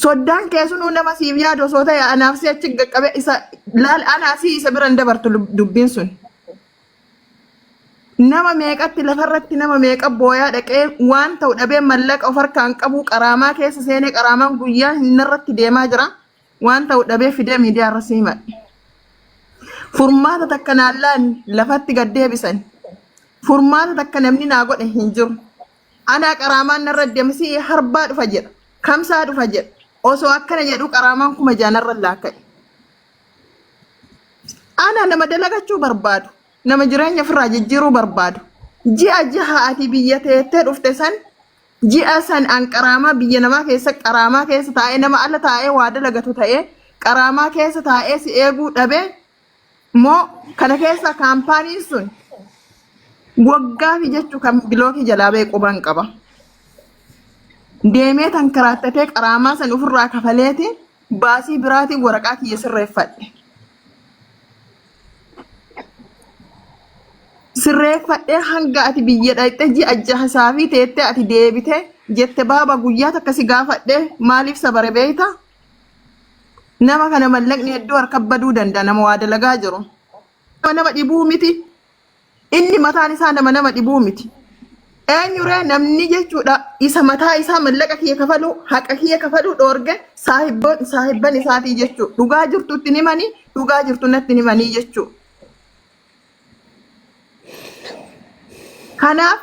Soddaan kee sunuu nama siif yaadu osoo ta'e anaaf si achi qaqqabe isa laal anaa si isa bira hin dabartu dubbiin sun. Nama meeqatti lafarratti nama meeqa booyaa dhaqee waan ta'u dhabee mallaqa of harkaan qabu qaraamaa keessa seenee qaraamaan guyyaa hin irratti deemaa jira. Waan ta'u dhabee fidee miidiyaa irra si himadhe. Furmaata takka naan laanne lafatti gad deebisan. Furmaata takka namni naa godhe hin jiru. Anaa qaraamaan narra deemsi harbaa dhufa jedha. Kamsaa dhufa jedha. Osoo akkana jedhu qaraamaan 6,000 narra laakka'e. Ana nama dalagachuu barbaadu. Nama jireenya ofirraa jijjiiruu barbaadu. Ji'a jaha ati biyya teettee dhufte san ji'a san an qaraamaa biyya namaa keessa qaraamaa keessa taa'ee nama ala taa'ee waa dalagatu ta'ee qaraamaa keessa taa'ee si eeguu dhabee moo kana keessa kaampaaniin sun waggaa fi jechuu kan bilookii jalaa ba'e quban qaba. Deemee tan karaattatee qaraamaa san ofirraa kafaleeti baasii biraatiin waraqaa kiyya sirreeffadhe. Sirreeffadhee hanga ati biyya dhaqxee ji'a jaha saafii teettee ati deebite jette baaba guyyaa takka si gaafadhe maaliif sabare beeyta? Nama kana mallaqni hedduu harka baduu danda'a nama waa dalagaa jiru. Nama nama dhibuu miti. Inni mataan isaa nama nama dhibuu miti. Eenyuree namni jechuudha isa mataa isaa mallaqa kiyya kafaluu, haqa kiyya kafaluu dhoorge saahibban isaatii jechuudha. Dhugaa jirtutti ni himanii, dhugaa jirtu natti ni himanii jechuudha. Kanaaf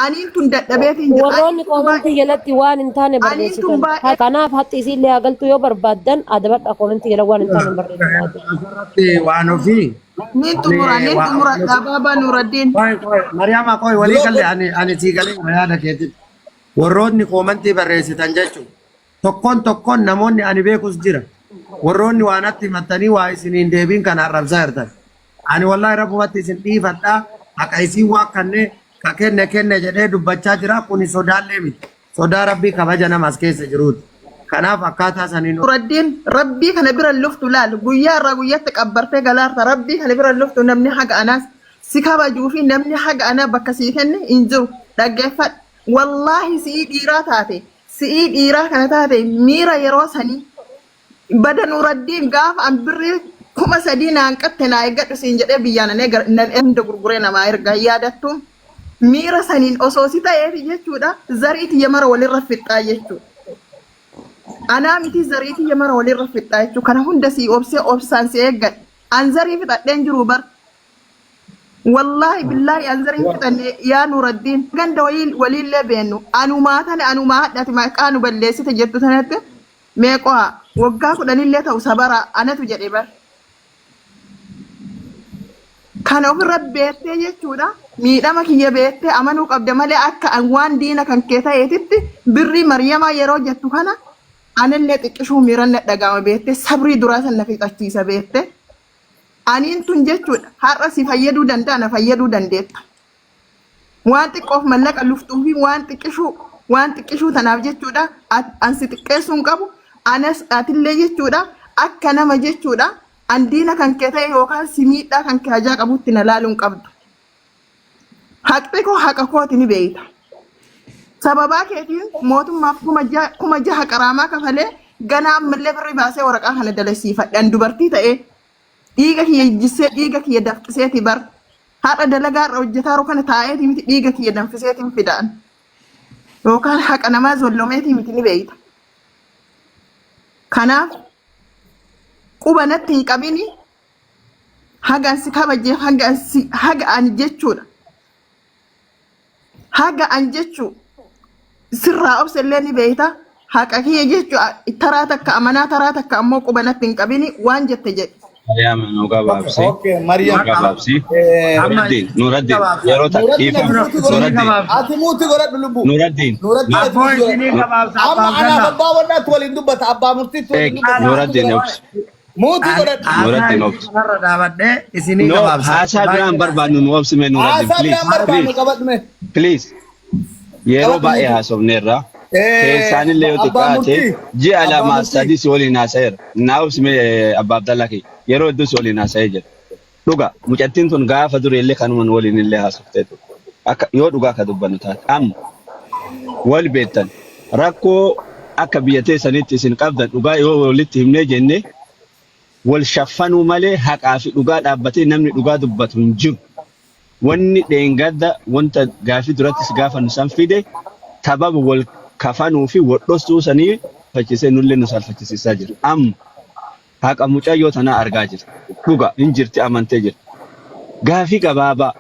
aniin tun dadhabeetiin jira. Warroonni Aniin tun koomentii jalatti waan hin taane Aniin tun barreessitan. baay'ee Kanaaf haxxi isiillee haa galtu yoo barbaaddan adabadha koomentii jala waan hin taane hin barreessinaa. Asirratti waan ofii niin xumura ani niin waan xumura Abaabaa Nuuraddiin. Qoy qoy Mariyaama qoy walii galle ani sii galee yaada keetitti. Warroonni koomentii barreessitan jechuun tokkoon tokkoon namoonni ani beekus jira. Warroonni waa natti himattanii waa isiniin deebiin kana arrabsaa jirtan. Ani wallaahi rabbumatti isin dhiifadha. Haqa isiin waa kanne ka kenne kenne jedhee dubbachaa jira. Kuni sodaallee miti. Sodaa rabbii kabaja nama as keessa jiruuti. Kanaaf akkaataa saniin Nuuraddiin, rabbii kana bira hin luftu laal guyyaa irraa guyyatti qabbartee galaarta rabbii kana bira hin luftu namni haga anaas si kabajuu fi namni haga anaa bakka sii kenne hin jiru dhaggeeffadhu wallaahi si'ii dhiiraa taate Si'ii dhiiraa kana taate miira yeroo sanii bada Nuuraddiin gaafa an birrii 3000 naan qatte naa eeggadhu siin jedhee biyyaa nan eega nan hunda gurguree namaa erga hin yaadattuu miira saniin osoo si ta'eeti jechuudha zarii tiyya mara walirra fixxaa jechuudha. Anaa miti zarii tiyya mara walirra fixxaa jechuudha kana hunda sii obsee obsaan si eeggadhe an zarii fixadheen jiruu bar. Wallaahi billaahi an zara hin fixanne yaa Nuraddiin ganda wayii waliillee beennu anumaa tana anumaa hadhati maqaa nu balleessite jettu tanatti meeqoa waggaa kudhanillee ta'u sabara anatu jedhe bar kana ofirra beettee jechuudha miidhama kiyya beettee amanuu qabda malee akka an waan diina kan kee ta'eetitti birrii Maryamaa yeroo jettu kana anallee xiqqishuu miiran na dhaga'ama beettee sabrii duraa san na fixachiisa beettee. Aniin tun jechuudha har'a si fayyaduu danda'a na fayyaduu dandeetta. Waan xiqqoof mallaqa luftuu fi waan xiqqishuu waan xiqqishuu tanaaf jechuudha an si xiqqeessuu hin qabu anas atillee jechuudha akka nama jechuudha an diina kan kee ta'e yookaan si miidhaa kan kee hajaa qabutti na laaluu hin qabdu. Haqxi koo haqa kooti ni beeyta. Sababaa keetiin mootummaaf 6000 qaraamaa kafalee ganaa ammallee birri baasee waraqaa kana dalasiifadhe. An dubartii ta'ee dhiiga kiyya jissee dhiiga kiyya dafqiseeti bar. Har'a dalagaa irra hojjetaaru kana taa'eeti miti dhiiga kiyya danfiseetiin fidaan. Yookaan haqa namaa zollomeetii miti ni beeyta. Kanaaf quba natti hin qabini. Haga an si kabajeef haga an si haga ani jechuudha. Haga an jechuu sirraa obse illee ni beeyta. Haqa kiyya jechuu taraa takka amanaa taraa takka ammoo quba natti hin qabini waan jette jedhi. Mariyaama nu gabaabsi. Okay, Maryam. Nu gabaabsi. Amma Nuraddiin, Nuraddiin, gabaabsa. yeroo takka Nuraddiin ati dhiifama. muuti godhadhu. Nuraddiin, Ati muuti godhadhu lubbu. Nuraddiin, Nuraddiin ati Abboo muuti godhadhu. isinii gabaabsa Amma abbaa anaaf Abdallaa. abbaa warraatti waliin dubbata. Abbaa murtiitti waliin eeg, dubbata. Muuti Nuraddiin godhadhu. obsi. Muutii godhadhu. Haasaa Nuraddiin isii obsi. kanarra dhaabadhee isinii No, gabaabsa. haasaa biraan Baay'ee barbaannu nu obsi mee Nuraddiin, Haasaa please, biraan barbaannu please, qabadhu mee. please. Yeroo Qabadhu baay'ee muutii. haasofneerra. Keessaanillee yoo Abbaa xiqqaate murtii. ji'a Abbaa lama murtii. sadii si waliin haasa'eera. Naa obsi mee abbaa Abdallaa kiyya. Yeroo hedduu si waliin haasa'ee jira. Dhuga mucattiin tun gaafa duri illee kanuman waliin illee haasoftee turte. Akka yoo dhugaa ka dubbannu taate. Amma wal beektan rakkoo akka biyya teessanitti isin qabdan dhugaa yoo walitti himnee jenne wal shaffanuu malee haqaa fi dhugaa dhaabbatee namni dhugaa dubbatu hin jiru. Wanni dheengadda wanta gaafii duratti si gaafannu san fide sababa wal kafanuu fi wal dhossuu sanii fachisee nullee nu saalfachisiisaa jira. Amma Haqa mucayyoo tanaa argaa jirta. Dhuga hin jirti amantee jirta. Gaafii gabaabaa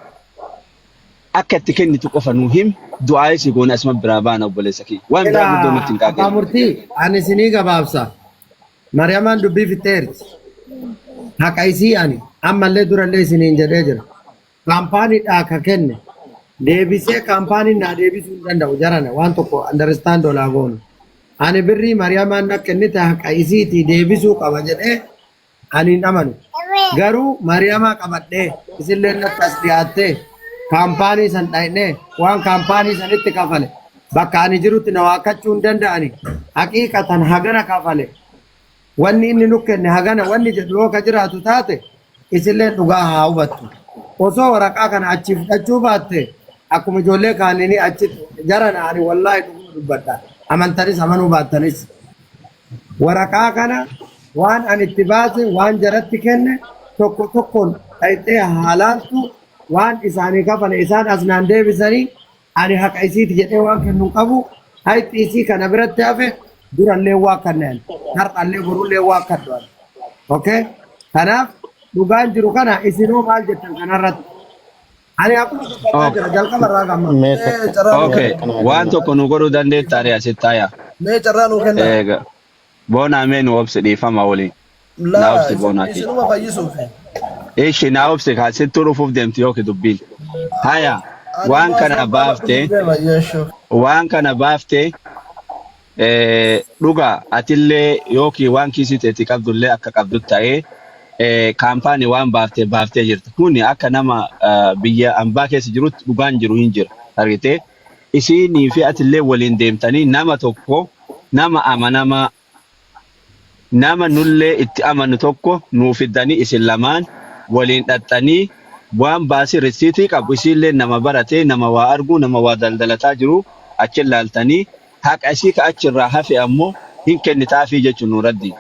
akka itti kennitu qofa nuu himi du'aayii si goone asuma biraa baana obboleessa kiyya. Waan biraa guddoo nutti hin Abbaa qaaqin. murtii ani isinii gabaabsa. Mariyamaan dubbii fixxeerti. Haqa isii ani ammallee durallee isiniin jedhee jira. Kaampaaniidhaa ka kenne deebisee kaampaaniin naa deebisuu hin danda'u jarana waan tokko understand olaa goonu. Ani birrii Mariyamaan na kennite haqa isiitii deebisuu qaba jedhee ani hin amanu. Garuu Mariyamaa qabadhee isillee natti as dhiyaattee kaampaanii san dhaqnee waan kaampaanii sanitti kafale bakka ani jirutti na waakkachuu hin danda'ani. Haqiiqatan hagana kafale Wanni inni nu kenne hagana wanni jedhu yoo ka jiraatu taate isilleen dhugaa haa hubattu. Osoo waraqaa kana achii fudhachuu baatte akkuma ijoollee kaaniinii achi jarana ani wallaahi dhuguma dubbadha. Amantanis amanuu baattanis. Waraqaa kana waan ani itti baase waan jaratti kenne tokko tokkoon dhayxee haa laaltu waan isaanii kafale isaan as naan deebisanii Ani haqa isiiti jedhee waan kennu hin qabu. Hayxi isii kana biratti hafe durallee waa kanneen har'allee borullee waa kadhu. Okay? Kanaaf dhugaan jiru kana isinoo maal jettan kanarratti? Ani akkuma dubbataa jira jalqaba irraa gamma. Mee Mee takka carraa nuu mee Okay. takka naa Waan kenna. tokko nu godhuu dandeettaa ree asitti haya. Mee carraa nuu kennaa. Eega. Boonaa mee nu obsi dhiifama waliin. Naa Laa obsi boonaa kiyya. isinuma fayyisuufi. Ishi naa obsi kaa sittuu dhufuuf deemti yookiin dubbiin. Haya. Ani Waan immoo kana asaan baaftee dhufuuf deema yeeshoo. waan kana baaftee dhugaa atillee yookiin waan kiisii teetii qabdullee akka qabdu ta'ee kaampaanii waan baaftee baaftee jirta. Kuni akka nama biyya ambaa keessa jirutti dhugaan jiru hin jira. Argitee isiinii fi atillee waliin deemtanii nama tokko nama amanamaa nama nullee itti amanu tokko nuu fiddanii isin lamaan waliin dhaxxanii waan baasii risiitii qabu isiillee nama baratee nama waa arguu nama waa daldalataa jiru achi laaltanii haqa isii ka achirraa hafe ammoo hin kennitaafii jechuun Nuuraddiin.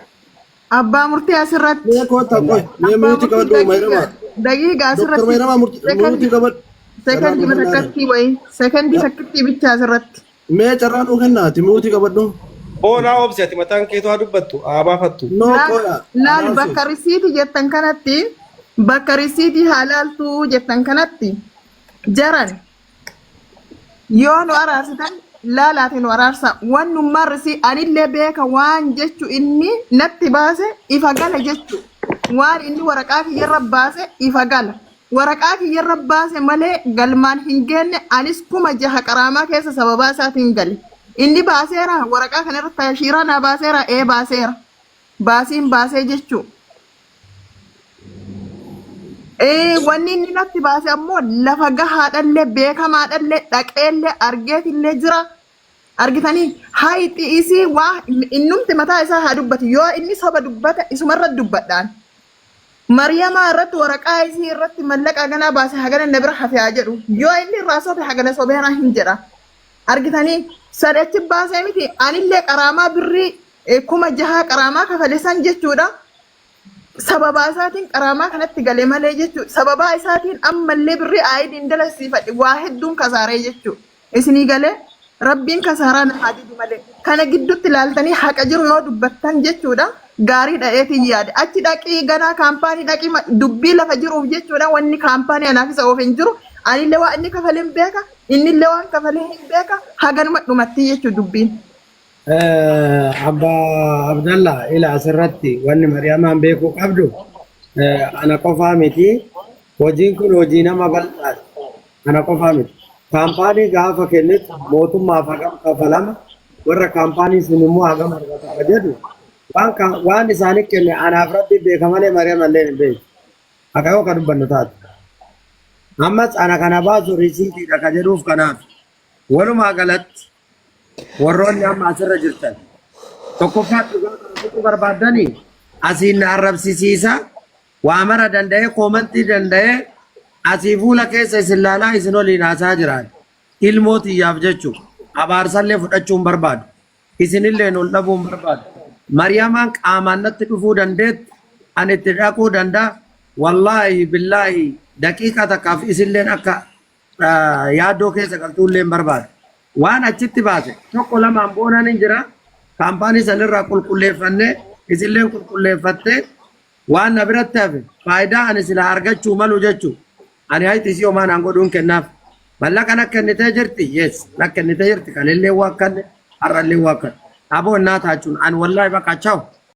Abbaa murtii asirratti. Mee koottaa qoy. Mee Abbaa miyuutii murtii qabadhu daqiiqa Mayrama. daqiiqa Doktar asirratti Mayrama miyuutii sekondii qabadhu. Carraa sekondii nuu kennaa. takkatti wayii sekondii takkitti bicha asirratti. Mee carraa nuu kennaati miyuutii qabadhu. Boonaa obsi ati mataan keetu haa dubbattu haa baafattu. Noo Laal qoya. laal Anaasu. bakka risiitii jettan kanatti bakka risiitii haa laaltuu jettan kanatti jaran yoo nu araarsitan laalaati nu araarsa wannummaan risii anillee beeka waan jechu inni natti baase ifa gala jechu waan inni waraqaa kiyyarra baase ifa gala waraqaa kiyyarra baase malee galmaan hin geenne anis 6000 qaraamaa keessa sababaa isaatiin gale inni baaseera waraqaa kanarratti tashiiraa naa baaseera ee baaseera baasiin baasee jechuu Wanni inni natti baase ammoo lafa gahaadhallee beekamaadhallee dhaqeellee argeetillee jira. Argitanii hayxi isii waa innumti mataa isaa haa dubbatu yoo inni soba dubbate isumarra dubbadhaan. Mariyamaa irratti waraqaa isii irratti mallaqa haganaa baase hagana na bira hafe haa jedhu yoo inni irraa sobe hagana sobeeraa hin jedha. Argitanii san achi baasee miti anillee qaraamaa birrii 6000 qaraamaa kafale san jechuudha. Sababaa isaatiin qaraamaa kanatti gale malee jechuudha. Sababaa isaatiin ammallee birrii aayidiin dalasiifadhe waa hedduun kasaaree jechuudha. Isinii galee rabbiin kasaaraa na haa didu malee. Kana gidduutti ilaaltanii haqa jiru yoo dubbattan jechuudha. Gaarii dha'eetiin yaade. Achi dhaqii ganaa kaampaanii dhaqii dubbii lafa jiruuf jechuudha. Wanni kaampaanii anaaf isa oofe hin jiru. Anillee waan inni kafalee hin beeka. Innillee waan kafalee hin beeka. Haganuma dhumatti jechuudha dubbiin. Abbaa Abdallah ila asirratti wanni Mariyamaan beekuu qabdu ana qofaa miti. Hojiin kun hojii nama bal'aati. Ana qofaa miti. Kaampaanii gaafa kennitu mootummaaf hagam kafalama warra kaampaanii sun immoo hagam argata ka jedhu waan waan isaanii kenne anaaf rabbi beeka malee Mariyamallee hin beeku. Haqa yoo ka dubbannu taate. Ammas ana kana baasu risiitiidha ka jedhuuf kanaaf. Walumaa galatti warroonni amma asirra jirtan tokkoffaa dhugaa kana fixuu barbaaddanii asiin na arrabsisiisa waa mara danda'ee koomantii danda'ee asii fuula keessa isin laalaa isin waliin haasaa jiraan ilmoo tiyyaaf jechu abaarsallee fudhachuu hin barbaadu isinilleen ol dhabuu hin barbaadu Mariyamaan qaamaan natti dhufuu dandeetti ani itti dhaquu danda'a wallaahi billaahi daqiiqaa takkaaf isilleen akka yaaddoo keessa galtuullee hin barbaadu. Waan achitti baase tokko lamaan boonaan hin jira. Kaampaanii sanirraa qulqulleeffannee isilleen qulqulleeffattee waan na biratti hafe faayidaa ani silaa argachuu malu jechuu. Ani hayti isii homaa naan godhuun kennaaf. Mallaqa na kennitee jirti? Yes, na kennitee jirti. Kalellee waa kanne, har'allee waa kanne. Aboo innaa taachuun ani wallaahi baqa chaw.